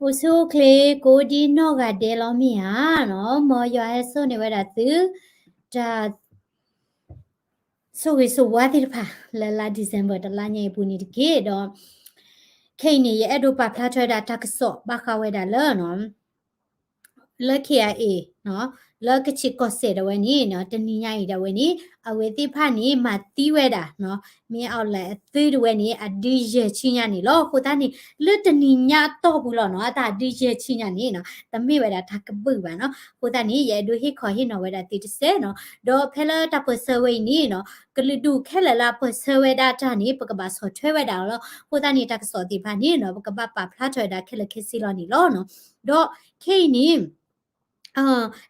အိၣ်ဆူၣ်အိၣ်ချ့ကိးဒံနီၢ်ဂၤဒဲးလီၤမ့ၢ်ဧါနီၤ, မ်ယွၤဟဲစိာ်န့ၢ်ဝဲဒၣ်သု တၢ် ဆိၣ်ဂ့ၤဆိၣ်ဝါသ့ၣ်တဖၣ် လၢလါ December တလါညါအံၤအပူၤန့ၣ်တက့ၢ်. ဒီး ခဲအံၤန့ၣ် ယအဲၣ်ဒိးပာ်ဖျါထီၣ်ဝဲဒၣ်တၢ်ကစီၣ်ဘၣ်ဃးဝဲဒၣ်လၢနီၤ လၢ K I A နီၤ, လၢကခ့ၣ်ကီၢ်စဲၣ်ဒၣ်ဝဲန့ၣ်နီၤ, တနံၤညါအံၤဒၣ်ဝဲန့ၣ် အဝဲသ့ၣ်တဖၣ်န့ၣ် မၤသံဝဲဒၣ်နီၤ မ့ၢ်အီၤလဲၣ်အသုဒၣ်ဝဲန့ၣ် အဒုးယဲၢ်ဆံညါန့ၣ်လီၤ. အဃိသတးန့ၣ် လၢတနံၤညါအတီၢ်ပူၤလီၤနီၤ, တၢ်အဒုးယဲၢ်ဆံညါန့ၣ်နီၤ တမ့ၢ်ဝဲဒၣ်တၢ်ကဘုၣ်ဘၣ်နီၤ. အဃိသတးန့ၣ် ယအဲၣ်ဒိးဟ့ၣ်ခီဟ့ၣ်နီၤဝဲဒၣ်သုတစဲးနီၤ. ဒီးဖဲလၢတၢ်ပၢၢ်ဆၢဝဲအံၤန့ၣ်နီၤ, ကလုာ်ဒူၣ်ခဲလၢာ်လၢအပၢၢ်ဆၢဝဲဒၣ်တၢ်န့ၣ် ပကဘၣ်ဆီၣ်ထွဲဝဲဒၣ်လီၤ. အဃိသတးန့ၣ် တၢ်ကစီၣ်သ့ၣ်တဖၣ်န့ၣ်နီၤ ပကဘၣ်ပာ်ဖျါထီၣ်ဝဲဒၣ်ခဲလၢာ်ခဲဆ့လီၤန့ၣ်လီၤနီၤ. ဒီးခဲအံၤန့ၣ်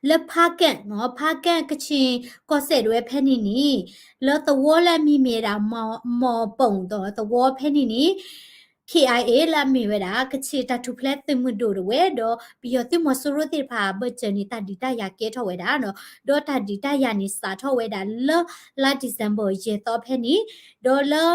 လၢဖးကၣ်နီၤ, ဖးကၣ်ကခ့ၣ်ကီၢ်စဲၣ်ဒၣ်ဝဲဖဲန့ၣ်န့ၣ် လၢသဝီလၢအမံၤမ့ၢ်ဝဲဒၣ် မီၢ်ပိၣ်ဒီးသဝီဖဲန့ၣ်န့ၣ် K I A လၢအမ့ၢ်ဝဲဒၣ် ကခ့ၣ်တၢ်ထူၣ်ဖျဲးသုးမုၢ်ဒိၣ်ဒၣ်ဝဲ ဒီးပယီၤသုးမီၤစိရိၤသ့ၣ်တဖၣ်အဘၢၣ်စၢၤန့ၣ် တၢ်ဒုးတၢ်ယၤကဲထီၣ်ဝဲဒၣ်နီၤ. ဒီးတၢ်ဒုးတၢ်ယၤန့ၣ်စးထီၣ်ဝဲဒၣ်လၢ လါ December ယဲၢ်သီဖဲန့ၣ်, ဒီးလၢ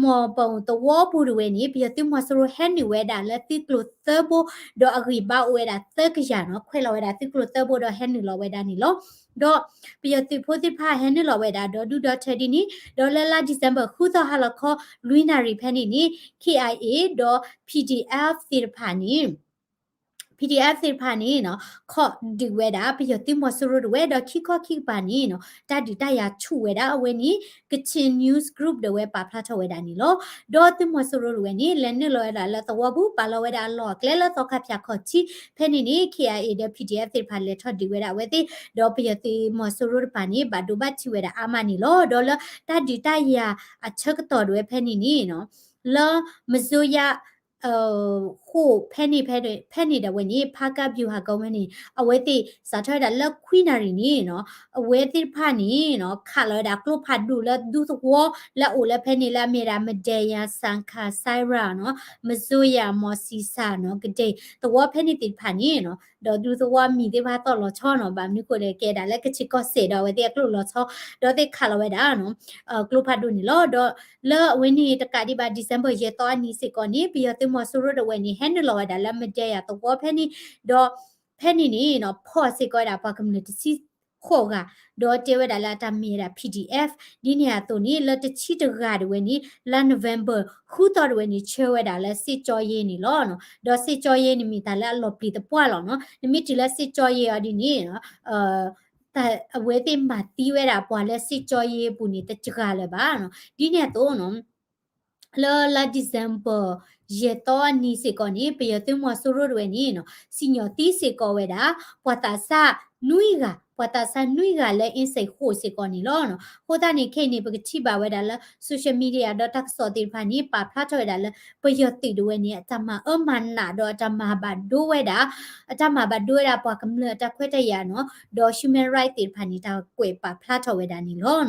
မီၢ်ပိၣ်သဝီပူၤဒၣ်ဝဲန့ၣ် ပယီၤသုးမီၤစိရိၤဟဲနုာ်ဝဲဒၣ်လၢသုးကျိၤသၢဘိ, ဒီးအဂံၢ်ဘါအိၣ်ဝဲဒၣ်သၢကယၤနီၤ, ခွဲးလီၤဝဲဒၣ်သုးကျိၤသၢဘိဒီးဟဲနုာ်လီၤဝဲဒၣ်န့ၣ်လီၤ. ဒီးပယီၤသုးဖိသ့ၣ်တဖၣ်ဟဲနုာ်လီၤဝဲဒၣ်ဒီးဒုၣ်ဒီးထၢဒ်န့ၣ်, ဒီးလၢလါ December ဃုသီဟါလီၤခီ လွံၢ်နၣ်ရံၣ်ဖဲန့ၣ်န့ၣ် K I A ဒီး P D F သ့ၣ်တဖၣ်န့ၣ် P D F သ့ၣ်တဖၣ်န့ၣ်နီၤ ခိးဒုးဝဲဒၣ် ပယီၤသုးမီၤစိရိၤဒၣ်ဝဲ ဒီးခံခီခံကပၤန့ၣ်နီၤ တၢ်ဒုးတၢ်ယၤဆူၣ်ဝဲဒၣ်အဝဲန့ၣ် Kachin News Group ဒၣ်ဝဲပာ်ဖျါထီၣ်ဝဲဒၣ်န့ၣ်လီၤ. ဒီးသုးမီၤစိရိၤဒၣ်ဝဲန့ၣ် လဲၤနုာ်လီၤဝဲဒၣ်လၢသဝီပူၤ ပာ်လီၤဝဲဒၣ်အလီၢ်အကျဲလၢသီခါဖၠၣ်ခီၣ်ထံး ဖဲန့ၣ်န့ၣ် K I A ဒီး P D F သ့ၣ်တဖၣ်လဲၤထီၣ်ဒုးဝဲဒၣ်အဝဲသ့ၣ် ဒီးပယီၤသုးမီၤစိရိၤတဖၣ်န့ၣ် ဘၣ်ဒိဘၣ်ထံးဝဲဒၣ်အါမးန့ၣ်လီၤ. ဒီးလၢတၢ်ဒုးတၢ်ယၤအဆၢကတီၢ်ဒၣ်ဝဲဖဲန့ၣ်န့ၣ်နီၤ လၢ မဇိုယၤ ဃိာ်ဖဲန့ၣ် ဖဲန့ၣ်ဒၣ်ဝဲန့ၣ် ဖးကၣ်ဗျူဟာကုန်း ဝဲန့ၣ် အဝဲသ့ၣ်စးထီၣ်ဝဲဒၣ်လၢခွံနၣ်ရံၣ်န့ၣ်နီၤ အဝဲသ့ၣ်တဖၣ်န့ၣ်နီၤ ခးလီၤဝဲဒၣ်ကျိဖးဒိၣ်လၢဒူသဝီ လၢအအိၣ်လၢဖဲန့ၣ်လၢအမ့ၢ်ဒၣ် မဒဲယၤ စၣ်ခၣ်စၢရၣ်နီၤ မဇိုယၤ မီၢ်စံစၣ်နီၤ ကဒဲသဝီဖဲန့ၣ်သ့ၣ်တဖၣ်န့ၣ်နီၤ ဒီးဒူသဝီမံၤသ့ၣ်တဖၣ်သီၣ်လီၤဆီနီၤ ဘၣ်မနုၤဃိလဲၣ် ကဲဒၣ်လၢကခ့ၣ်ကီၢ်စဲၣ်ဒီးအဝဲသ့ၣ်အကျိလီၤဆီ ဒီးသ့ၣ်ခးလီၤဝဲဒၣ်နီၤ ကျိဖးဒိၣ်န့ၣ်လီၤ. ဒီးလၢအဝဲန့ၣ်တကးဒံးဘၣ် December ယဲၢ်သီအနံၤစ့ၢ်ကီးန့ၣ် ပယီၤသုးမီၤစိရိၤဒၣ်ဝဲန့ၣ် ဟဲနုာ်လီၤဝဲဒၣ်လၢမဒဲယၤသဝီဖဲန့ၣ် ဒီးဖဲန့ၣ်န့ၣ်နီၤ ဖီၣ်စ့ၢ်ကီးဝဲဒၣ်ပှၤကမျၢၢ်တဆံဃိးဂၤ ဒီးတဲဝဲဒၣ်လၢအတၢ်မ့ၢ်ဝဲဒၣ် P D F ဒ်န့ၣ်အသိးန့ၣ် လၢတဆံတဂၤဒၣ်ဝဲန့ၣ် လါ November ဃုသီဒၣ်ဝဲန့ၣ် ဆှၢဝဲဒၣ်လၢစစ်ကြောရေးန့ၣ်လီၤ. ဒီးစစ်ကြောရေးန့ၣ်မ့ၢ်တၢ်လၢအလီၤပျံၤသပှၢ်လီၤနီၤ နမ့ၢ်တုၤလၢစစ်ကြောရေးအီၤဒ်န့ၣ် အဝဲသ့ၣ်မၤသံဝဲဒၣ်ပှၤလၢစစ်ကြောရေးအပူၤန့ၣ် တစှၤလၢၤဘၣ်နီၤ ဒ်န့ၣ်အသိးနီၤ လၢလါ December ယဲၢ်သီအနံၤစ့ၢ်ကီးန့ၣ် ပယီၤသုးမီၤစိရိၤဒၣ်ဝဲန့ၣ်နီၤ စံၣ်ညီၣ်သံစ့ၢ်ကီးဝဲဒၣ် ပှၤသးစၢ်နွံဂၤ ပှၤသးစၢ်နွံဂၤလၢအ့စ့ၣ်ဃိးစ့ၢ်ကီးန့ၣ်လီၤ. အဃိသတးန့ၣ် ခဲအံၤန့ၣ် ပကထံၣ်ဘၣ်ဝဲဒၣ်လၢ social media ဒီးတၢ်ကစီၣ်သ့ၣ်တဖၣ်န့ၣ် ပာ်ဖျါထီၣ်ဝဲဒၣ်လၢ ပယီၤသုးဒၣ်ဝဲန့ၣ် အတၢ်မၤအၢမၤနးဒီးအတၢ်မၤဘၣ်ဒိဝဲဒၣ် အတၢ်မၤဘၣ်ဒိဝဲဒၣ်ပှၤကမျၢၢ်အတၢ်ခွဲးတၢ်ယာ်နီၤ ဒီး human right သ့ၣ်တဖၣ်န့ၣ် တၢ်ကွဲးပာ်ဖျါထီၣ်ဝဲဒၣ်န့ၣ်လီၤ.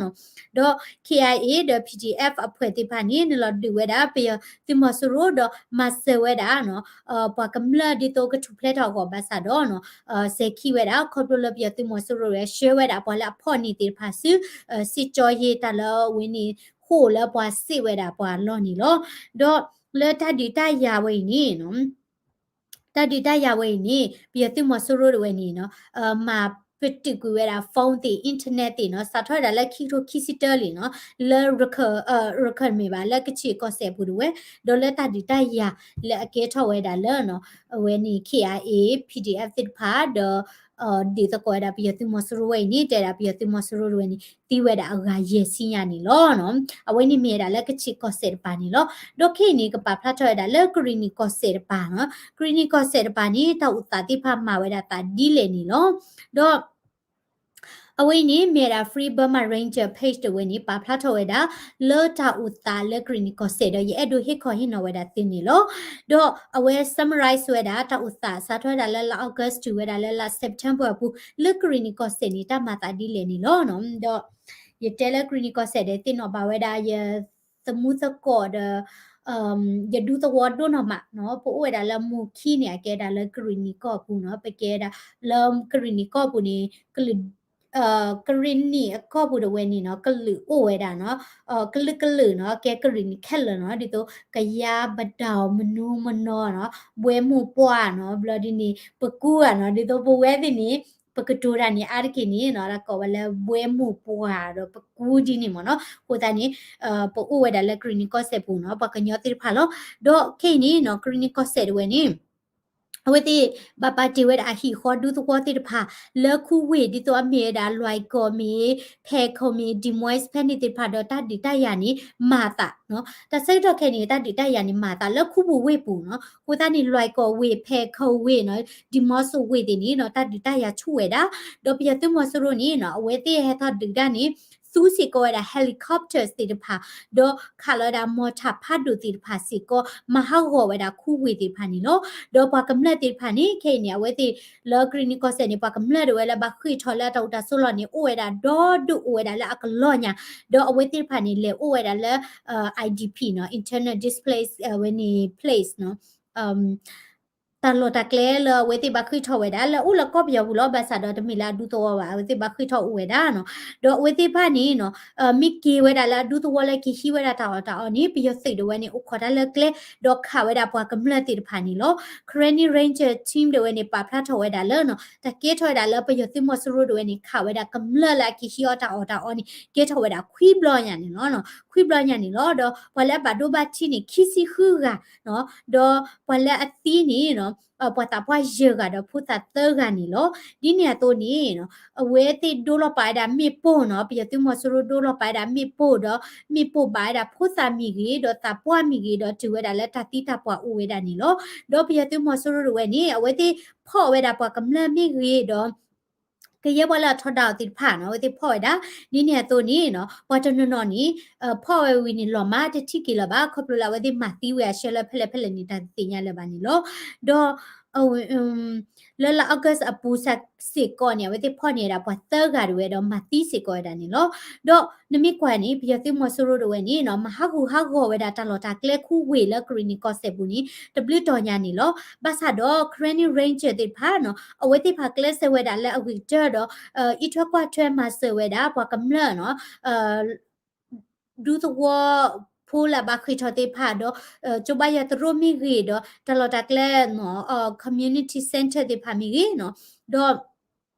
ဒီး K I A ဒီး P D F အဖှဲးသ့ၣ်တဖၣ်န့ၣ် နုာ်လီၤဒုးဝဲဒၣ် ပယီၤသုးမီၤစိရိၤဒီးမၤစၢၤဝဲဒၣ်နီၤ ပှၤကမျၢၢ်ဒ်သိးကထူၣ်ဖျဲးထီၣ်အဂီၢ်ဘၣ်ဆၣ်ဒီးနီၤ စဲၤခံဝဲဒၣ် ခီဖျိလၢပယီၤသုးမီၤစိရိၤဝဲဆှၢဝဲဒၣ်ပှၤလၢအဖီၣ်န့ၢ်သ့ၣ်တဖၣ်ဆူ စစ်ကြောရေး တၢ်လၢအဝဲန့ၣ် ဃိာ်လၢပှၤစ့ၣ်ဝဲဒၣ်ပှၤလီၢ်န့ၣ်လီၤ. ဒီးလၢတၢ်ဒုးတၢ်ယၤဝဲအံၤန့ၣ်နီၤ တၢ်ဒုးတၢ်ယၤဝဲအံၤန့ၣ် ပယီၤသုးမီၤစိရိၤဒၣ်ဝဲန့ၣ်နီၤ မၤပတုာ်ကွံာ်ဝဲဒၣ် phone သ့ၣ် internet သ့ၣ်နီၤ စးထီၣ်ဝဲဒၣ်လၢခံကထိခံဆံတၢလံနီၤ လၢ ရခၢၣ်မ့ၢ်ဘၣ် လၢကခ့ၣ်ကီၢ်စဲၣ်အပူၤဒၣ်ဝဲ ဒီးလၢတၢ်ဒုးတၢ်ယၤလၢအကဲထီၣ်ဝဲဒၣ်လၢနီၤ အဝဲန့ၣ် K I A P D F သ့ၣ်တဖၣ်ဒီး ဒုးသကိးဝဲဒၣ်ပယီၤသုးမီၤစိရိၤဝဲအံၤန့ၣ် တဲဒၣ်ပယီၤသုးမီၤစိရိၤဒၣ်ဝဲန့ၣ် သံဝဲဒၣ်အဂၤယဲၢ်ဆံညါန့ၣ်လီၤ. အဝဲန့ၣ်မ့ၢ်ဝဲဒၣ်လၢကခ့ၣ်ကီၢ်စဲၣ်တပၤန့ၣ်လီၤ. ဒီးခဲအံၤန့ၣ် ကပာ်ဖျါထီၣ်ဝဲဒၣ်လၢကရံၣ်နံၣ်ကီၢ်စဲၣ်တပၤနီၤ ကရံၣ်နံၣ်ကီၢ်စဲၣ်တပၤန့ၣ် တၢ်အိၣ်သးသ့ၣ်တဖၣ်မၤဝဲဒၣ်သးဒ်လဲၣ်န့ၣ်လီၤ. ဒီး အဝဲအံၤန့ၣ် မ့ၢ်ဝဲဒၣ် Free Burma Ranger page တဝဲန့ၣ် ပာ်ဖျါထီၣ်ဝဲဒၣ် လၢတၢ်အိၣ်သးလၢကရံၣ်နံၣ်ကီၢ်စဲၣ်ဒီး ယအဲၣ်ဒိးဟ့ၣ်ခီဟ့ၣ်နီၤဝဲဒၣ်သုန့ၣ်လီၤ. ဒီးအဝဲ summarize ဝဲဒၣ် တၢ်အိၣ်သးစးထီၣ်ဝဲဒၣ်လၢလါ August တုၤဝဲဒၣ်လၢလါ September အပူၤ လၢကရံၣ်နံၣ်ကီၢ်စဲၣ်န့ၣ် တၢ်မၤသးဒ်လဲၣ်န့ၣ်လီၤ. ဒီး ယတဲလၢကရံၣ်နံၣ်ကီၢ်စဲၣ်ဒီး သ့ၣ်နီၣ်ဘၣ်ဝဲဒၣ် ယ သမူသကိးဒီး ယဒူသဝီဒိၣ်နီၢ်မးနီၤ ပအိၣ်ဝဲဒၣ်လၢမူခံန့ၣ် အကဲဒၣ်လၢကရံၣ်နံၣ်ကီၢ်ပူၤနီၤ ပကဲဒၣ်လၢကရံၣ်နံၣ်ကီၢ်ပူၤန့ၣ် ကလုာ် ကရ့ၣ်နံၣ်အကီၢ်ပူၤတဝဲန့ၣ်နီၤ ကလုာ်အိၣ်ဝဲဒၣ်နီၤ, ကလုာ်ကလုာ်နီၤ ကဲကရ့ၣ်နံၣ်ခဲလၢာ်နီၤ ဒ်သိး ကယါ ပဒိၣ် မနူ မနီၤနီၤ ဘှဲမိၢ်ပှၢ်နီၤ ဘျီဒ်န့ၣ် ပကူဧါနီၤ ဒ်သိးပဝဲသ့ၣ်န့ၣ် ပကတိၤတၢ်န့ၣ် အါတက့ၢ်န့ၣ်နီၤ တၢ်ကိးဝဲလၢဘှဲမိၢ်ပှၢ်ဒီးပကူဒ်န့ၣ်မ့ၢ်နီၤ အဃိသတးန့ၣ် ပအိၣ်ဝဲဒၣ်လၢကရ့ၣ်နံၣ်ကီၢ်စဲၣ်ပူၤနီၤ ပှၤကညီသ့ၣ်တဖၣ်လီၤ. ဒီးခဲအံၤန့ၣ်နီၤ ကရ့ၣ်နံၣ်ကီၢ်စဲၣ်တဝဲန့ၣ် အဝဲသ့ၣ် ဘၣ်ပာ်တ့ၢ်ဝဲဒၣ်အဟံၣ်ဃီဒူသဝီသ့ၣ်တဖၣ် လၢခူဝ့ၢ် ဒ်သိးအမ့ၢ်ဝဲဒၣ် လွဲၢ်ကီၢ်မ့ၢ် ဖဲးခိၣ်မ့ၢ် Des Moines ဖဲန့ၣ်သ့ၣ်တဖၣ်ဒီးတၢ်ဒုးတၢ်ယၤန့ၣ် မၤသးနီၤ တၢ်ဆၢကတီၢ်ခဲအံၤန့ၣ် တၢ်ဒုးတၢ်ယၤန့ၣ် မၤသးလၢခူပူၤဝ့ၢ်ပူၤနီၤ အဃိသတးန့ၣ် လွဲၢ်ကီၢ်ဝ့ၢ် ဖဲးခိၣ်ဝ့ၢ်နီၤ Des Moines ဝ့ၢ်သ့ၣ်န့ၣ်နီၤ တၢ်ဒုးတၢ်ယၤဆူၣ်ဝဲဒၣ် ဒီးပယီၤသုးမီၤစိရိၤန့ၣ်နီၤ အဝဲသ့ၣ်ဟဲထီၣ်ဒုးတၢ်န့ၣ် သူစ့ၢ်ကီးဝဲဒၣ် helicopters သ့ၣ်တဖၣ် ဒီးခးလီၤဝဲဒၣ် mortar ဖးဒိၣ်သ့ၣ်တဖၣ်စ့ၢ်ကီး မၤဟးဂီၤဝဲဒၣ်ခူဝ့ၢ်သ့ၣ်တဖၣ်န့ၣ်လီၤ. ဒီးပှၤကမျၢၢ်သ့ၣ်တဖၣ်န့ၣ် ခဲအံၤန့ၣ် အဝဲသ့ၣ် လၢကရ့ၣ်နံၣ်ကီၢ်စဲၣ်န့ၣ် ပှၤကမျၢၢ်တဝဲလၢဘၣ်ဃ့ၢ်ထီၣ်လၢအတၢ်အိၣ်တၢ်ဆိးလီၢ်န့ၣ် အိၣ်ဝဲဒၣ်ဒီဒိၣ်အိၣ်ဝဲဒၣ်လၢအကလီၢ်ညါ, ဒီးအဝဲသ့ၣ်တဖၣ်န့ၣ် လဲၤအိၣ်ဝဲဒၣ်လၢ IDP နီၤ internal displaced ဝဲန့ၣ် place နီၤ တၢ်လီၢ်တၢ်ကျဲလၢအဝဲသ့ၣ်ဘၣ်ဃ့ၢ်ထီၣ်ဝဲဒၣ် လၢအိၣ်လၢကီၢ်ပယီၤပူၤလီၤ ဘၣ်ဆၣ်ဒီးတမ့ၢ်လၢအဒူသဝီဘၣ် အဝဲသ့ၣ်ဘၣ်ဃ့ၢ်ထီၣ်အိၣ်ဝဲဒၣ်နီၤ, ဒီးအဝဲသ့ၣ်တဖၣ်န့ၣ်နီၤ မ့ၢ်က့ၤဝဲဒၣ်လၢအဒူသဝီလၢက့ၤဟံးဝဲဒၣ်တၢ်အီၣ်တၢ်အီန့ၣ် ပယီၤသုးတဝဲန့ၣ် အိၣ်ခိးတၢ်လၢကျဲ ဒီးခးဝဲဒၣ်ပှၤကမျၢၢ်သ့ၣ်တဖၣ်န့ၣ်လီၤ. Karenni Ranger team တဝဲန့ၣ် ပာ်ဖျါထီၣ်ဝဲဒၣ်လၢနီၤ တၢ်ကဲထီၣ်ဝဲဒၣ်လၢပယီၤသုးမီၤစိရိၤတဝဲန့ၣ် ခးဝဲဒၣ်ကမျၢၢ်လၢအက့ၤဟံးအီၣ်တၢ်အီၣ်တၢ်အီန့ၣ် ကဲထီၣ်ဝဲဒၣ်ခွံဘျီညါန့ၣ်လီၤ. ခွံဘျီညါန့ၣ်လီၤ. ဒီးပှၤလၢအဘၣ်ဒိဘၣ်ထံးန့ၣ် ခံဆံဃုဂၤနီၤ, ဒီးပှၤလၢအသံန့ၣ်နီၤ ပှၤသးပှၢ်ယဲၢ်ဂၤဒီးဖိသၣ်သၢဂၤန့ၣ်လီၤ. ဒ်န့ၣ်အသိးန့ၣ်နီၤ အဝဲသ့ၣ်ဒိလီၤပာ်ဝဲဒၣ်မ့ၣ်ပိၢ်နီၤ, ပယီၤသုးမီၤစိရိၤဒိလီၤပာ်ဝဲဒၣ်မ့ၣ်ပိၢ်ဒီး မ့ၣ်ပိၢ်ဘၣ်ဝဲဒၣ်ဖိသၣ်မ့ၢ်ဂ့ၤ ဒီးသးပှၢ်မ့ၢ်ဂ့ၤ ဒီးတုၤဝဲဒၣ်လၢတၢ်သံတၢ်ပှၢ်အိၣ်ဝဲဒၣ်န့ၣ်လီၤ. ဒီးပယီၤသုးမီၤစိရိၤတဝဲန့ၣ် အဝဲသ့ၣ်ဖီၣ်ဝဲဒၣ်ပှၤကမျၢၢ်မ့ၢ်ဂ့ၤဒီး ကယဲၢ်ပှၤလၢအထီဒါအီၤသ့ၣ်တဖၣ်နီၤ အဝဲသ့ၣ်ဖီၣ်ဝဲဒၣ် ဒ်န့ၣ်အသိးန့ၣ်နီၤ ပှၤတနီၤနီၤန့ၣ် ဖီၣ်ဝဲဝံၤန့ၣ် လီၤမၢ်တထံၣ်က့ၤလၢၤဘၣ် ခီဖျိလၢအဝဲသ့ၣ်မၤသံဝဲအဆၢလၢဖဲလဲၣ်ဖဲလဲၣ်န့ၣ် တၢ်တသ့ၣ်ညါလၢၤဘၣ်န့ၣ်လီၤ. ဒီး လၢလါ August အပူၤစ့ၢ်ကီးန့ၣ် အဝဲသ့ၣ်ဖီၣ်န့ၢ်ဝဲဒၣ်ပှၤသၢဂၤတဝဲဒီးမၤသံစ့ၢ်ကီးဝဲဒၣ်န့ၣ်လီၤ. ဒီးနမ့ၢ်ကွၢ်န့ၣ် ပယီၤသုးမီၤစိရိၤတဝဲန့ၣ်နီၤ မၤဟးဂူာ်ဟးဂီၤဝဲဒၣ်တၢ်လီၢ်တၢ်ကျဲခူဝ့ၢ်လၢကရ့ၣ်နံၣ်ကီၢ်စဲၣ်ပူၤန့ၣ် တဘျုးတီၤညါန့ၣ်လီၤ. ဘၣ်ဆၣ်ဒီး Karenni Ranger သ့ၣ်တဖၣ်နီၤ အဝဲသ့ၣ်တဖၣ်ကျဲးစၢးဝဲဒၣ်လၢအဂ့ၤကတၢၢ်ဒီး အံးထွဲကွၢ်ထွဲမၤစၢၤဝဲဒၣ် ပှၤကမျၢၢ်နီၤ ဒူသဝီဖိလၢအဘၣ်ဃ့ၢ်ထီၣ်သ့ၣ်တဖၣ်ဒီး ကၠိဘါယွၤသရိာ်မ့ၢ်ဂ့ၤဒီး တၢ်လီၢ်တၢ်ကျဲနီၤ community center သ့ၣ်တဖၣ်မ့ၢ်ဂ့ၤနီၤ ဒီး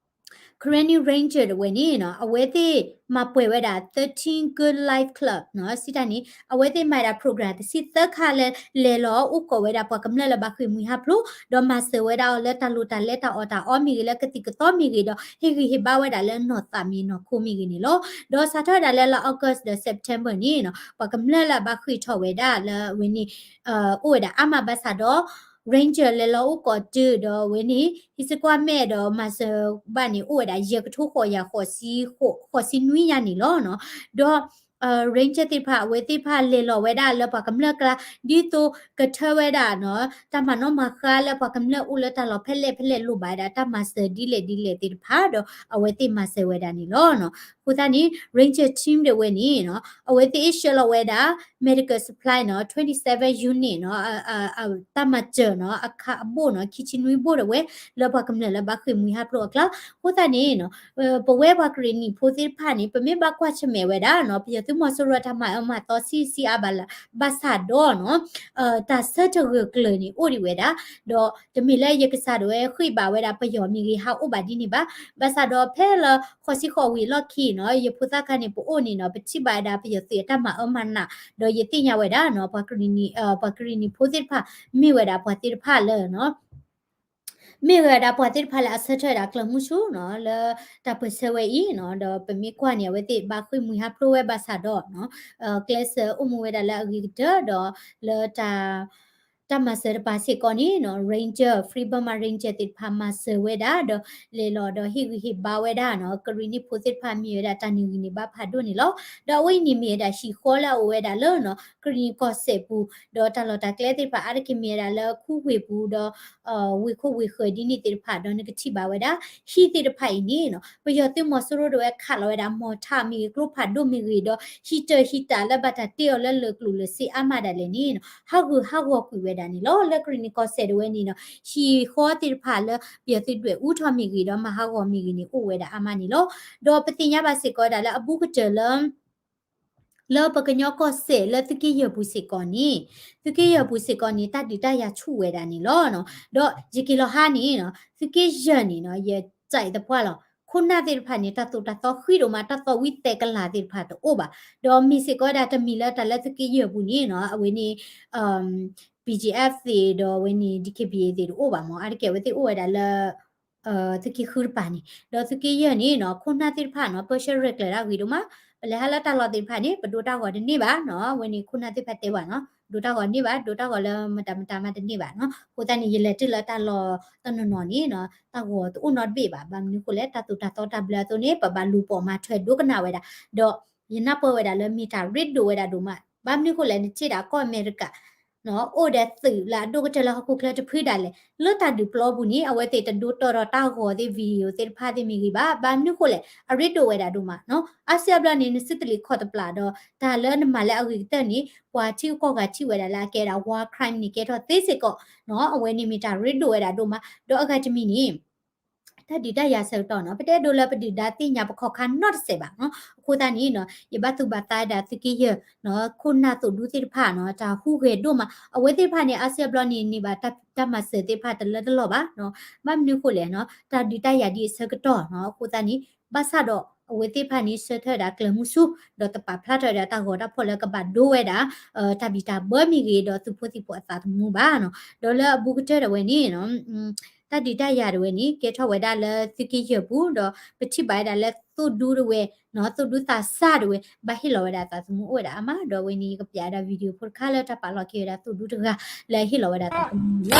Karenni Ranger တဝဲန့ၣ်နီၤ အဝဲသ့ၣ်မၤပှဲၤဝဲဒၣ် thirteen Good Life Club နီၤ စံးတၢ်န့ၣ် အဝဲသ့ၣ်မၤဝဲဒၣ် program တဆံသၢခါလၢ လဲၤလီၤအိၣ်ကီးဝဲဒၣ်ပှၤကမျၢၢ်လၢဘၣ်ဃ့ၢ်မှံဟးဖျိး ဒီးမၤစၢၤဝဲဒၣ်အီၤလၢတၢ်လိၣ်တၢ်လဲတၢ်အီၣ်တၢ်အီမ့ၢ်ဂ့ၤ လၢကသံၣ်ကသီမ့ၢ်ဂ့ၤဒီး ဟ့ၣ်ဂံၢ်ဟ့ၣ်ဘါဝဲဒၣ်လၢနီၢ်သးမ့ၢ်နီၢ်ခိမ့ၢ်ဂ့ၤန့ၣ်လီၤ. ဒီးစးထီၣ်ဝဲဒၣ်လၢလါ August ဒီး September န့ၣ်နီၤ ပှၤကမျၢၢ်လၢအဘၣ်ဃ့ၢ်ထီၣ်ဝဲဒၣ်လၢအဝဲန့ၣ် အိၣ်ဝဲဒၣ်အါမးဘၣ်ဆၣ်ဒီး Ranger လဲၤလီၤအိၣ်ကီးတုၤဒီးအဝဲန့ၣ် ဟံးစုကွၢ်မဲာ်ဒီးမၤစၢၤဘၣ်န့ၣ် အိၣ်ဝဲဒၣ်ယဲၢ်ကထိဃိးယၤ ဃိးဆံနွံညါန့ၣ်လီၤ. ဒီး Ranger သ့ၣ်တဖၣ် အဝဲသ့ၣ်တဖၣ်လဲၤလီၤဝဲဒၣ်လၢပှၤကမျၢၢ်ကျါ ဒ်သိးကထၢဝဲဒၣ်နီၤ တၢ်မၤနီၣ်မၤဃါလၢပှၤကမျၢၢ်အိၣ်လၢတၢ်လီၢ်ဖဲလဲၣ်ဖဲလဲၣ်လိၣ်ဘၣ်ဝဲဒၣ်တၢ်မၤစၢၤဒ်လဲၣ်ဒ်လဲၣ်သ့ၣ်တဖၣ်ဒီး အဝဲသ့ၣ်မၤစၢၤဝဲဒၣ်န့ၣ်လီၤ. အဃိသတးန့ၣ် Ranger team တဝဲန့ၣ်နီၤ အဝဲသ့ၣ်အ့ၣ်ဆှၢလီၤဝဲဒၣ် medical supply နီၤ twenty seven unit နီၤ တၢ်မၤစၢၤနီၤ အခးအဘိၣ်နီၤ ခံဆံနွံဘိၣ်တဝဲ လၢပှၤကမျၢၢ်လၢဘၣ်ဃ့ၢ်မှံဟးဖျိးအကျါ အဃိသတးန့ၣ်နီၤ ပဝဲပှၤကရ့ၣ်နံၣ်ဖိသ့ၣ်တဖၣ်န့ၣ် ပမ့ၢ်ဘၣ်ကွၢ်ဆၢၣ်မဲာ်ဝဲဒၣ်နီၤ ပယီၤသုးမီၤစိရိၤတၢ်မၤအၢမၤသီဆံးဆံးအါဘၣ်လၢ ဘၣ်ဆၣ်ဒီးနီၤ တၢ်ဆၢထၢၣ်ဂၢၢ်ကျၢၤန့ၣ်အိၣ်ဒံးဝဲဒၣ် ဒီးတမ့ၢ်လၢယကစၢ်ဒၣ်ဝဲဃ့ၢ်ဘၣ်ဝဲဒၣ်ပယီၤမ့ၢ်ဂ့ၤ ဟးအိၣ်ဘၣ်ဒ်န့ၣ်ဘၣ်. ဘၣ်ဆၣ်ဒီးဖဲလၢဃိးဆံဃိးဝံၤအလီၢ်ခံနီၤ ယဖိသၣ်ခါန့ၣ် ပအိၣ်န့ၣ်နီၤ ပထံၣ်ဘၣ်ဝဲဒၣ်ပယီၤသုးအတၢ်မၤအၢမၤနး ဒီးယသ့ၣ်ညါဝဲဒၣ်နီၤ ပှၤကရ့ၣ်နံၣ် ပှၤကရ့ၣ်နံၣ်ဖိသ့ၣ်တဖၣ် မ့ၢ်ဝဲဒၣ်ပှၤသ့ၣ်တဖၣ်လၢနီၤ မ့ၢ်ဝဲဒၣ်ပှၤသ့ၣ်တဖၣ်လၢအဆၢထၢၣ်ဝဲဒၣ်ကျၢၤမုဆူနီၤ လၢတၢ်ပၢၢ်ဆၢဝဲအံၤနီၤ ဒီးပမ့ၢ်ကွၢ်န့ၣ် အဝဲသ့ၣ်ဘၣ်ဃ့ၢ်မှံဟးဖျိးဝဲဘၣ်ဆၣ်ဒီးနီၤ ကျဲးစၢးအိၣ်မူဝဲဒၣ်လၢအဂ့ၤကတၢၢ်ဒီး လၢတၢ် တၢ်မၤစၢၤတပၤစ့ၢ်ကီးန့ၣ်နီၤ Ranger Free Burma Ranger သ့ၣ်တဖၣ်မၤစၢၤဝဲဒၣ်ဒီး လဲၤလီၤဒီးဟ့ၣ်ဂံၢ်ဟ့ၣ်ဘါဝဲဒၣ်နီၤ ကရ့ၣ်နံၣ်ဖိသ့ၣ်တဖၣ်မ့ၢ်ဝဲဒၣ်တၢ်န့ၢ်ဂံၢ်န့ၢ်ဘါဖးဒိၣ်န့ၣ်လီၤ. ဒီးအဝဲအံၤန့ၣ်မ့ၢ်ဝဲဒၣ်ဟံၣ်ဃီလၢအအိၣ်ဝဲဒၣ်လၢနီၤ ကရ့ၣ်နံၣ်ကီၢ်စဲၣ်ပူၤ ဒီးတၢ်လီၢ်တၢ်ကျဲသ့ၣ်တဖၣ်အါတက့ၢ်မ့ၢ်ဝဲဒၣ်လၢခူဝ့ၢ်ပူၤဒီး ဝ့ၢ်ခိၣ်ဝ့ၢ်ဃၢၤဒ်န့ၣ်သ့ၣ်တဖၣ်ဒီးနကထံၣ်ဘၣ်ဝဲဒၣ် ဟံၣ်သ့ၣ်တဖၣ်အံၤန့ၣ်နီၤ ပယီၤသုးမီၤစိရိၤတဝဲခးလီၤဝဲဒၣ် mortar မ့ၢ်ဂ့ၤ ကျိဖးဒိၣ်မ့ၢ်ဂ့ၤဒီး ဟံၣ်တၢၢ်ဟံၣ်တၢ်လၢဘၣ်တၢ်တ့အီၤလၢလၢၢ်ကျိၤလၢၢ်စ့အါမးဒၣ်လဲာ်န့ၣ်နီၤ ဟးဂူာ်ဟးဂီၤကွံာ်ဝဲ ဒၣ်န့ၣ်လီၤ. လၢကရ့ၣ်နံၣ်ကီၢ်စဲၣ်ဒၣ်ဝဲန့ၣ်နီၤ ဟံၣ်ဃီသ့ၣ်တဖၣ်လၢ ပယီၤသုးဒွဲၣ်အူထီၣ်မ့ၢ်ဂ့ၤဒီး မၤဟးဂီၤမ့ၢ်ဂ့ၤန့ၣ် အိၣ်ဝဲဒၣ်အါမးန့ၣ်လီၤ. ဒီးပသ့ၣ်ညါဘၣ်စ့ၢ်ကီးဝဲဒၣ်လၢအဘူးကတၢၢ်လၢ လၢပကညီကီၢ်စဲၣ်လၢသုးက့ယဲၢ်ပူၤစ့ၢ်ကီးန့ၣ်, သုးက့ယဲၢ်ပူၤစ့ၢ်ကီးန့ၣ် တၢ်ဒုးတၢ်ယၤဆူၣ်ဝဲဒၣ်န့ၣ်လီၤ. ဒီးယက့ၤလီၤဟါန့ၣ်နီၤ သုးက့ယဲၢ်န့ၣ်နီၤ ယစံးသပှၢ်လီၤ ခိၣ်နၢ်သ့ၣ်တဖၣ်န့ၣ် တၢ်သိၣ်တၢ်သီဃံးဒိၣ်မး တၢ်သီၣ်ဝံသဲးကလၤသ့ၣ်တဖၣ်တအိၣ်ဘၣ်. ဒီးမ့ၢ်စ့ၢ်ကီးဝဲဒၣ်တမံၤလၢတၢ်လၢသုးက့ယဲၢ်ပူၤန့ၣ်နီၤ အဝဲန့ၣ် BGF သ့ၣ်ဒီးအဝဲန့ၣ် DKBA သ့ၣ်တအိၣ်ဘၣ်မး အါတက့ၢ်အဝဲသ့ၣ်အိၣ်ဝဲဒၣ်လၢ သုးက့ဃုတပၤန့ၣ် ဒီးသုးက့ယဲၢ်န့ၣ်နီၤ ခိၣ်နၢ်သ့ၣ်တဖၣ်နီၤ ပၢဆှၢရဲၣ်ကျဲၤတၢ်ဂ့ၤဒိၣ်မး, ပလဲၤဟးလၢတၢ်လီၢ်သ့ၣ်တဖၣ်န့ၣ် ပဒိတၢ်ဂီၤတန့ၢ်ဘၣ်နီၤ အဝဲန့ၣ်ခိၣ်နၢ်သ့ၣ်တဖၣ်တဲဘၣ်နီၤ ဒိတၢ်ဂီၤန့ၢ်ဘၣ် ဒိတၢ်ဂီၤလၢမတၤမတၤမးတန့ၢ်ဘၣ်နီၤ. အဃိသတးန့ၣ် ယလဲၤတုၤလၢတၢ်လီၢ်တနီၤနီၤန့ၣ်နီၤ တၢ်ဂီၤတအိၣ်နီတဘ့ၣ်ဘၣ်. ဘၣ်မနုၤဃိလဲၣ် တၢ်သိၣ်တၢ်သီတၢ်ဘျၢအသိးန့ၣ် ပဘၣ်လူၤပိာ်မၤထွဲဒိကနၣ်ဝဲဒၣ်, ဒီးယနၢ်ပၢၢ်ဝဲဒၣ်လၢမ့ၢ်တၢ်ရ့ဒိၣ်ဝဲဒၣ်ဒိၣ်မး. ဘၣ်မနုၤဃိလဲၣ် နထံၣ်ဒၣ်ကီၢ်အမဲရကၤ အိၣ်ဒီးသုးလၢအဒိၣ်ကတၢၢ်လၢဟီၣ်ခိၣ်ချၢတဖုဒၣ်လဲာ် လၢတၢ်ဒုးပျီပူၤန့ၣ် အဝဲသ့ၣ်တဒိတီၢ်ဒီးတၢ်ဂီၤသ့ၣ် video သ့ၣ်တဖၣ်သ့ၣ်မ့ၢ်ဂ့ၤဘၣ်. ဘၣ်မနုၤဃိလဲၣ် အရ့ဒိၣ်ဝဲဒၣ်ဒိၣ်မးနီၤ. အါစုအါဘျီန့ၣ် နစုတလ့ၤခီၣ်တပျၢ်ဒီး တၢ်လၢနမၤလၢအဂ့ၤကတၢၢ်န့ၣ် ပှၤထံဂုၤကီၢ်ဂၤထံၣ်ဝဲဒၣ်လၢအကဲဒၣ် war crime န့ၣ် ကဲထီၣ်သ့စ့ၢ်ကီးနီၤ. အဝဲန့ၣ်မ့ၢ်တၢ်ရ့ဒိၣ်ဝဲဒၣ်ဒိၣ်မး ဒီးအဂၤတမံၤန့ၣ် တၢ်ဒုးတၢ်ယၤဆၢကတီၢ်နီၤ ပတအဲၣ်ဒိးလၢပဒုၣ်ဒါသ့ၣ်ညါပခီၣ်ခါနီတစဲးဘၣ်နီၤ. အဃိသတးန့ၣ်နီၤ ယဘၣ်သူၣ်ဘၣ်သးဝဲဒၣ်သုးက့ယဲၢ်နီၤ ခိၣ်နၢ်သိၣ်ဒူသ့ၣ်တဖၣ်နီၤ တၢ်ဟူးဂဲၤဒိၣ်မး. အဝဲသ့ၣ်တဖၣ်န့ၣ် အါစုအါဘျီန့ၣ် န့ၢ်ဘၣ်တၢ်မၤစၢၤသ့ၣ်တဖၣ်တလၢတလီၢ်ဘၣ်နီၤ. ဘၣ်မနုၤဃိလဲၣ်နီၤ တၢ်ဒုးတၢ်ယၤဒ်အဆၢကတီၢ်နီၤ. အဃိသတးန့ၣ် ဘၣ်ဆၣ်ဒီးအဝဲသ့ၣ်တဖၣ်န့ၣ် ဆှၢထၢၣ်ဝဲဒၣ်ကျၢၤမုဆူ ဒီးတပာ်ဖျါထီၣ်ဝဲဒၣ်တၢ်ဂီၤတၢ်ဖီၣ်လၢကဘၣ်ဒိဝဲဒၣ် တၢ်ဘံၣ်တၢ်ဘၢမ့ၢ်ဂ့ၤ ဒီးသုးဖိသံၣ်ဖိအသးသမူဘၣ်နီၤ. ဒီးလၢအဘူးကတၢၢ်ဒၣ်ဝဲန့ၣ်နီၤ တၢ်ဒုးတၢ်ယၤဒၣ်ဝဲန့ၣ် ကဲထီၣ်ဝဲဒၣ်လၢသုးက့ယဲၢ်ပူၤ ဒီးပထံၣ်ဘၣ်ဝဲဒၣ်လၢသိၣ်ဒူဒၣ်ဝဲနီၤ သိၣ်ဒူသးစၢ်ဒၣ်ဝဲ ဘၣ်ဟ့ၣ်လီၤဝဲဒၣ်သးသမူအိၣ်ဝဲဒၣ်အါမး. ဒီးအဝဲန့ၣ် ယကပျးဝဲဒၣ် video ဖိတခါလၢတၢ်ပာ်လီၤက့ၤဝဲဒၣ်သိၣ်ဒူတဂၤ လၢအဟ့ၣ်လီၤဝဲဒၣ်သးသမူန့ၣ်လီၤ.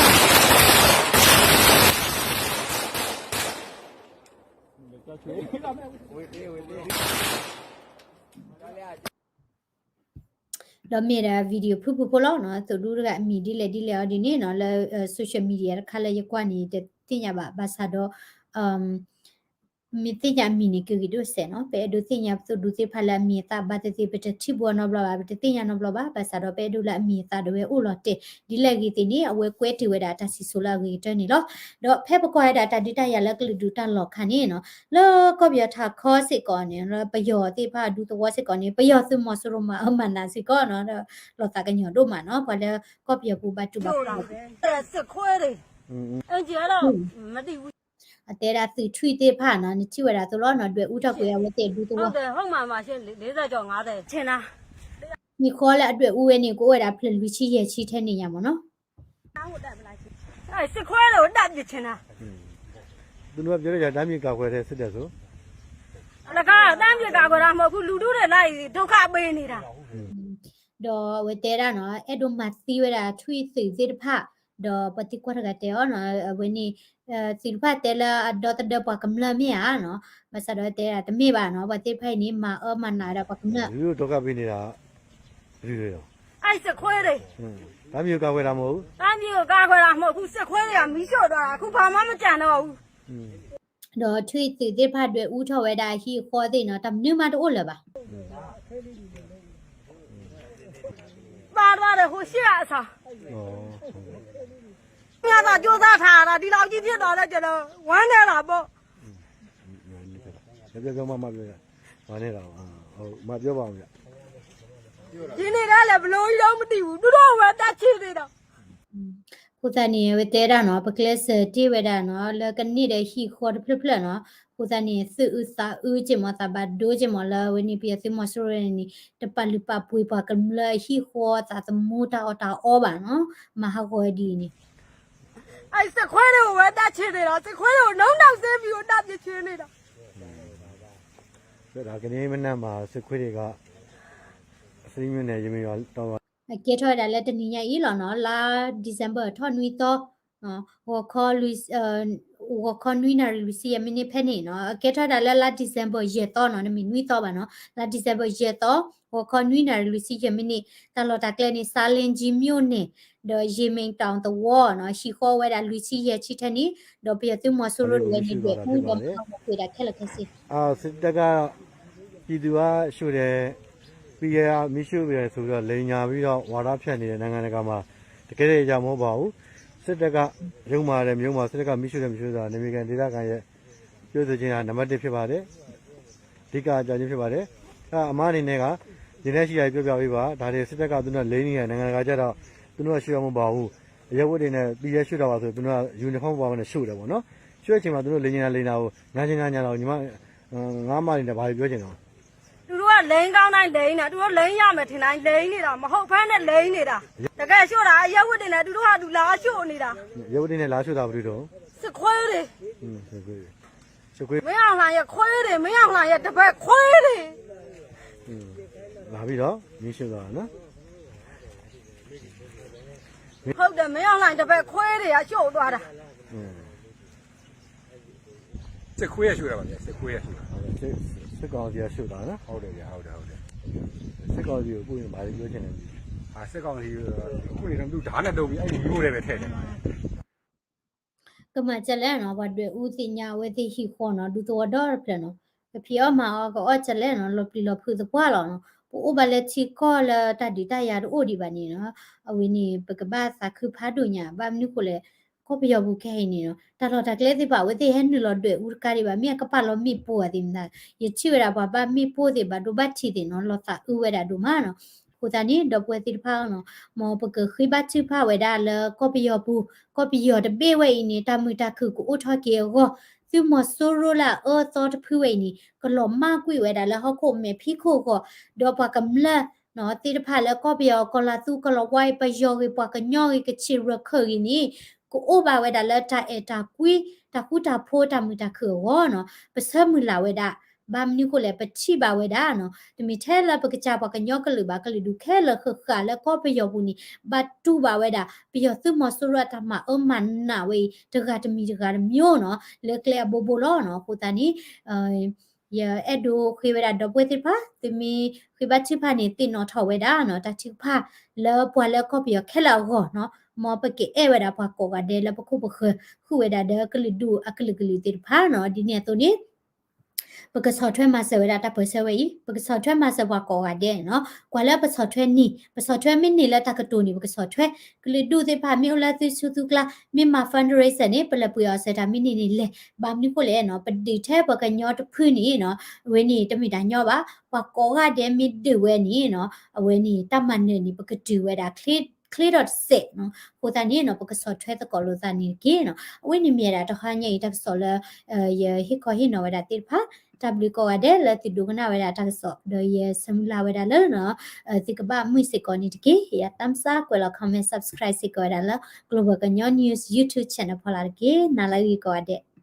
ဒီးမ့ၢ်ဒၣ် video ဖုၣ်ဖုၣ်ဖိလီၤနီၤ. သိၣ်ဒူတဂၤအမံၤဒ်လဲၣ်ဒ်လဲၣ်အီၤဒ်န့ၣ်နီၤ လၢ social media တခါလၢယကွၢ်န့ၣ် တသ့ၣ်ညါဘၣ် ဘၣ်ဆၣ်ဒီး မ့ၢ်သ့ၣ်ညါအမံၤန့ၣ် ကဂ့ၤဒိၣ်စဲးနီၤ. ပအဲၣ်ဒိးသ့ၣ်ညါပသိၣ်ဒူသ့ၣ်တဖၣ်လၢအမံၤအသၣ်ဘၣ်သ့ၣ်သ့ၣ် ပတထံၣ်ဘၣ်နီတဘျီဘၣ် ပတသ့ၣ်ညါနီတဘျီဘၣ်. ဘၣ်ဆၣ်ဒီးပအဲၣ်ဒိးလၢအမံၤအသၣ်ဒၣ်ဝဲအိၣ်လီၤတဲာ် ဒ်လဲၣ်ဂ့ၤသ့ၣ်န့ၣ် အဝဲကွဲတ့ၢ်ဝဲဒၣ်တၢ်စံၣ်စိၤလၢအဂ့ၤကတၢၢ်န့ၣ်လီၤ. ဒီးဖဲပကွၢ်ဝဲဒၣ်တၢ်ဒုးတၢ်ယၤလၢကလုာ်ဒူၣ်တၢ်လီၢ်ခါန့ၣ်နီၤ လၢကီၢ်ပယီၤထးခီစ့ၢ်ကီးန့ၣ် လၢပယီၤသ့ၣ်တဖၣ်ဒူသဝီစ့ၢ်ကီးန့ၣ် ပယီၤသုးမီၤစိရိၤမၤအၢမၤနးစ့ၢ်ကီးနီၤ ဒီးလီၤသးကညီၤဒိၣ်မးနီၤ ပှၤလၢကီၢ်ပယီၤပူၤဘၣ်တူၢ်ဘၣ် အတဲဒၣ်သုးထွံၣ်သ့ၣ်တဖၣ်နီၤ နထံၣ်ဝဲဒၣ်အသိးလီၤနီၤ ဒွဲၣ်အူထီၣ်ကွံာ်အဝဲသ့ၣ်ဒူသဝီ ဟံၣ်ဃီလၢအဒွဲၣ်အူဝဲန့ၣ် ကအိၣ်ဝဲဒၣ်ဖျၢၣ်လွံၢ်ဆံယဲၢ်ဆံထဲန့ၣ်ညါမ့ၢ်နီၤ စစ်ခွေးလို့ တပ်ပစ်ချင်တာ။ သူတို့ကပြောလို့ရတယ် တမ်းမြစ်ကာကွယ်တဲ့စစ်တပ်ဆို။ တခါ တမ်းမြစ်ကာကွယ်တာမဟုတ်ဘူး လူထုတွေလိုက် ဒုက္ခပေးနေတာ။ ဒီးအဝဲတဲဒၣ်နီၤ အဲၣ်ဒိးမၤသံဝဲဒၣ်ထွံၣ်သုးသ့ၣ်တဖၣ် ဒီးပှၤသံကွၢ်တဂၤတဲအီၤနီၤ အဝဲန့ၣ် သုးတဖၣ်တဲလၢအဒီသဒၢပှၤကမျၢၢ်မ့ၢ်ဧါနီၤ ဘၣ်ဆၣ်ဒီးတဲဒၣ်တမ့ၢ်ဘၣ်နီၤ ပှၤသ့ၣ်တဖၣ်အံၤန့ၣ် မၤအၢမၤနးဝဲဒၣ်ပှၤကမျၢၢ် လူထုဒုက္ခပေးနေတာ ဘယ်သူတွေလဲ။ စစ်ခွေးတွေ တမ်းမြစ်ကာကွယ်တာမဟုတ်ဘူး တမ်းမြစ်ကိုကာကွယ်တာမဟုတ်ဘူး စစ်ခွေးတွေကမီးရှို့သွားတာ အခုဘာမှမကျန်တော့ဘူး ဒီးထွံၣ်သုးသ့ၣ်တဖၣ်ဒွဲၣ်အူထီၣ်ဝဲဒၣ်အဟံၣ်အဃီသ့ၣ်နီၤ တၢ်မနုၤမးတအိၣ်လၢၤဘၣ် ပါသွားတယ် ဟိုရှေ့ကအဆောင်။ ငါသာကြိုးစားထားတာ ဒီလောက်ကြီးဖြစ်သွားတဲ့ကျွန်တော် ဝမ်းနည်းတာပေါ့။ မပြောပါဘူးဗျာ။ မပြောပါဘူးဗျာ။ ဒီနေ့ကလည်းဘယ်လိုကြီးတော့မသိဘူး သူတို့ကပဲတတ်ချစ်နေတာ။ အဃိသတးန့ၣ် အဝဲတဲဒၣ်နီၤ ပကျဲးစၢးတ့ၢ်ဝဲဒၣ်နီၤ လၢကန့ၢ်ဒီးဟံၣ်ဃီတဖျၢၣ်ဖျၢၣ်နီၤ အဃိသတးန့ၣ် သူၣ်အုးသးအုးက့ၢ်မး သးဘၣ်ဒိက့ၢ်မး လၢအဝဲန့ၣ်ပယီၤသုးမီၤစိရိၤန့ၣ် တပာ်လုၢ်ပာ်ပှ့ၤပှၤကမျၢၢ်အဟံၣ်ဃီသးသမူတၢ်အီၣ်တၢ်အီဘၣ်နီၤ မၤဟးဂီၤဝဲဒ်အံၤန့ၣ် စစ်ခွေးတွေကိုပဲတတ်ချင်နေတာ စစ်ခွေးတွေကို နုတ်နောက်စေပြီးတော့ တတ်ပစ်ချင်နေတာ။ ဒါကနေ့မနက်မှာ စစ်ခွေးတွေက သီးမင်းမြို့နယ် ယမင်ရွာတောင်မှာ အကဲထီၣ်ဝဲဒၣ်လၢတနံၤညါအံၤလီၤနီၤ လါ December ထီၣ်နွံသီ ဂီၤခီ ဂီၤခီနွံနၣ်ရံၣ်လွံၢ်ဆံယဲၢ်မံးနံးဖဲန့ၣ်နီၤ အကဲထီၣ်ဝဲဒၣ်လၢလါ December ယဲၢ်သီနီၤ တမ့ၢ်နွံသီဘၣ်နီၤ လါ December ယဲၢ်သီ ဂီၤခီနွံနၣ်ရံၣ်လွံၢ်ဆံယဲၢ်မံးနံး တၢ်လီၢ်တၢ်ကျဲန့ၣ် ဆားလင်းကြီးမြို့နယ် ဒီးရေမိန်တောင်သဝီနီၤ ဟံၣ်ဃီဝဲဒၣ်လွံၢ်ဆံယဲၢ်ဆံထဲန့ၣ် ဒီးပယီၤသုးမီၤစိရိၤဒၣ်ဝဲန့ၣ် ဒွဲၣ်အူဒီးမၤဟးဂီၤကွံာ်ဒၣ်ခဲလၢာ်ခဲဆ့ စစ်တပ်က ပြည်သူကရှို့တယ် ပြီးခဲ့မီးရှို့တယ်ဆိုပြီးတော့ လိမ်ညာပြီးတော့ ဝါဒဖြန့်နေတယ် နိုင်ငံတကာမှာ တကဲဒ်ယမ့ၢ်ဘၣ်အူ, စစ်တပ်က ရုံးမှာလည်း မရုံးမှာ စစ်တပ်က မီးရှို့တယ် မီးရှို့တာ နေမြေခံဒေသခံရဲ့ ပြောဆိုခြင်းဟာ နံပါတ်တစ်ဖြစ်ပါတယ်။ အဓိကအကြောင်းချင်းဖြစ်ပါတယ်။ အဲဒါအမါအနေနဲ့က ဒီနေ့ရှိရာပြောပြပေးပါ။ ဒါတွေစစ်တပ်က သူတို့လိမ်နေတာ နိုင်ငံတကာကျတော့ သူတို့ကရှို့တာမဟုတ်ပါဘူး။ အရပ်ဝတ်တွေနဲ့ ပြီးရဲရှို့တာပါဆို သူတို့က uniform ပါဝင်နဲ့ရှို့တယ်ပေါ့နော်။ ရှို့တဲ့အချိန်မှာ သူတို့လိမ်နေတာလိမ်တာကို ညာချင်တာညာတာကို ညီမ ငါးမတွေနဲ့ ဘာတွေပြောချင်တော့ သူတို့ကလိမ်ကောင်းတိုင်းလိမ်နေ သူတို့လိမ်ရမယ်ထင်တိုင်းလိမ်နေတာ မဟုတ်ဘဲနဲ့လိမ်နေတာ တကယ်ရှို့တာ အရပ်ဝတ်တွေနဲ့ သူတို့က သူလာရှို့နေတာ ရုပ်တရက်နဲ့ လာရှို့တာ ဘယ်သူတုန်း စစ်ခွေးတွေ စစ်ခွေးတွေ စစ်ခွေး မင်းအောင်လှိုင်ရဲ့ခွေးတွေ မင်းအောင်လှိုင်ရဲ့တပည့်ခွေးတွေ လာပြီးတော့ မီးရှို့သွားတာနော် ဟုတ်တယ် မင်းအောင်လှိုင်တပည့်ခွေးတွေက ရှို့သွားတာ စစ်ခွေးက ရှို့တာပါဗျာ စစ်ခွေးက ရှို့တာ စစ်စစ်ကောင်စီက ရှို့တာနော် ဟုတ်တယ်ဗျာ ဟုတ်တယ် ဟုတ်တယ် စစ်ကောင်စီကို အခုရင် ဘာတွေပြောချင်လဲ အာ စစ်ကောင်စီကို အခုရင်တော့ သူဓာတ်နဲ့ ဒုံးပြီး အဲ့ဒီမျိုးတွေပဲ ထည့်တယ် ကမၤကလဲၣ်နီၤ ပှၤဒွဲၣ်အူသ့ၣ်ညါအဝဲသ့ၣ်ဟံၣ်ဃီနီၤ ဒူသဝီဒီတဖျၢၣ်နီၤ ကဖံးအီၣ်မၤအီၣ် ကအီၣ်ကလဲၣ်နီၤ လီၤပျံၤလီၤဖုးသပှၢ်လီၤနီၤ ပအိၣ်ဘၣ်လၢထံကီၢ်လၢတၢ်ဒုးတၢ်ယၤတအိၣ်ဒံးဘၣ်န့ၣ်နီၤ အဝဲန့ၣ် ပကဘၣ်သးခုဖးဒိၣ်ညါ ဘၣ်မနုၤဃိလဲၣ် ကီၢ်ပယီၤပူၤခဲအံၤန့ၣ်နီၤ တၢ်လီၢ်တၢ်ကျဲသ့ၣ်တဖၣ် အဝဲသ့ၣ်ဟဲနုာ်လီၤဒွဲၣ်အူတကးဒံးဘၣ် မ့ၢ်အကပာ်လီၤမ့ၣ်ပိၢ်အသ့ၣ်မတၤ ယထံၣ်ဝဲဒၣ်ပှၤဘၣ်မ့ၣ်ပိၢ်သ့ၣ် ဘၣ်ဒိဘၣ်ထံးသ့ၣ်နီၤ လီၤသးအုးဝဲဒၣ်ဒိၣ်မးနီၤ အဃိသတးန့ၣ် ဒီပုၢ်ဝဲၢ်သ့ၣ်တဖၣ်နီၤ မ်ပကဃ့ဘါထုကဖၣ်ဝဲဒၣ်လၢကီၢ်ပယီၤပူၤ ကီၢ်ပယီၤတဘ့ၣ်ဝဲအံၤန့ၣ် တၢ်မုာ်တၢ်ခုၣ်ကအိၣ်ထီၣ်က့ၤအဂီၢ် သုးမီၤစိရိၤလၢအအၢအသီတဖုဝဲအံၤန့ၣ် ကလီၤမၢ်ကွံာ်ဝဲဒၣ်လၢဟီၣ်ခိၣ်မဲာ်ဖံးခိၣ်အဂီၢ် ဒီးပှၤကမျၢၢ် သ့ၣ်တဖၣ်လၢကီၢ်ပယီၤ ကီၢ်လၤသူ ကီၢ်လၤဝါအံၤ ပယီၤဂ့ၤ ပှၤကညီဂ့ၤ ကချ့ၣ်ရၢၢ်ခၢၣ်ဂ့ၤန့ၣ် ကအိၣ်ဘၣ်ဝဲဒၣ်လၢတၢ်အဲၣ်တၢ်ကွံ တၢ်ဃူတၢ်ဖိး တၢ်မုာ်တၢ်ခုၣ်အဂီၢ်နီၤ ပဆၢမုၢ်လၢ်ဝဲဒၣ် ဘၣ်မနုၤဃိလဲၣ် ပထံၣ်ဘၣ်ဝဲဒၣ်နီၤ တမ့ၢ်ထဲလၢပကစၢ်ပှၤကညီကလုာ်ဘၣ် ကလုာ်ဒူၣ်ခဲလၢာ်ဃၣ်ဃၣ်လၢကီၢ်ပယီၤပူၤန့ၣ် ဘၣ်တူၢ်ဘၣ်ဝဲဒၣ် ပယီၤသုးမီၤစိရိၤအတၢ်မၤအၢမၤနးဝဲအံၤ တဂၤတမံၤတဂၤတမံၤနီၤ လၢကျဲအဘိဘိလီၤနီၤ အဃိသတးန့ၣ် ယအဲၣ်ဒိးဃ့ဝဲဒၣ်ဒီပုၢ်ဝဲၢ်သ့ၣ်တဖၣ် သုမ့ၢ်ဃ့ဘါထုကဖၣ်န့ၣ် သ့ၣ်နီၣ်ထီၣ်ဝဲဒၣ်နီၤ တၢ်ထုကဖၣ်လၢပှၤလၢကီၢ်ပယီၤခဲလၢာ်အဂီၢ်နီၤ မ်ပကအဲၣ်ဝဲဒၣ်ပှၤကိးဂၤဒဲးလၢပခိၣ်ပဃၢၤ ဃုာ်ဝဲဒၣ်ဒီးကလုာ်ဒူၣ်အကလုာ်ကလုာ်သ့ၣ်တဖၣ်နီၤ ဒ်န့ၣ်အသိးန့ၣ် ပကဆီၣ်ထွဲမၤစၢၤဝဲဒၣ်တၢ်ပၢၢ်ဆၢဝဲအံၤ ပကဆီၣ်ထွဲမၤစၢၤပှၤကိးဂၤဒဲးနီၤ ကွၢ်လၢပဆီၣ်ထွဲန့ၣ် ပဆီၣ်ထွဲမ့ၢ်န့ၢ်လၢတၢ်ကတိၤန့ၣ် ပကဆီၣ်ထွဲ ကလုာ်ဒူၣ်သ့ၣ်တဖၣ် မ့ၢ်အိၣ်လၢသုဆူသုကျါ မ့ၢ်မၤ fundraiser န့ၣ် ပလဲၤပှ့ၤအီၤစၢၤတၢ်မ့ၢ်န့ၢ်န့ၣ်လဲၣ် ဘၣ်မနုၤဃိလဲၣ်နီၤ ပဒုးထဲပှၤကညီတဖုန့ၣ်နီၤ အဝဲန့ၣ်တမ့ၢ်တၢ်ညီဘၣ် ပှၤကိးဂၤဒဲးမ့ၢ်ဒုးဝဲန့ၣ်နီၤ အဝဲန့ၣ် တၢ်မၤနၢၤန့ၣ် ပကတုၤဝဲဒၣ် ချ့ဒီးတစဲးနီၤ အဃိသတးန့ၣ်နီၤ ပကဆီၣ်ထွဲသကိးလိာ်သးန့ၣ်တက့ၢ်နီၤ အဝဲန့ၣ်မ့ၢ်ဝဲဒၣ်တဟါညါအံၤ တၢ်ကစီၣ်လၢ ယဟ့ၣ်ခီဟ့ၣ်နီၤဝဲဒၣ်သ့ၣ်တဖၣ် တၢ်ဘျုးကိးဂၤဒဲးလၢသုဒိကနၣ်ဝဲဒၣ်တၢ်ကစီၣ် ဒီးယဆၢမုၢ်လၢ်ဝဲဒၣ်လၢ သုကဘၣ်မုာ်စ့ၢ်ကီးန့ၣ်တက့ၢ် ယ thumbs up ကွဲးလီၤ comment subscribe စ့ၢ်ကီးဝဲဒၣ်လၢ Global ကညီ News YouTube channel ဖီလာ်တက့ၢ် နၤလၢအဂ့ၤကိးဂၤဒဲး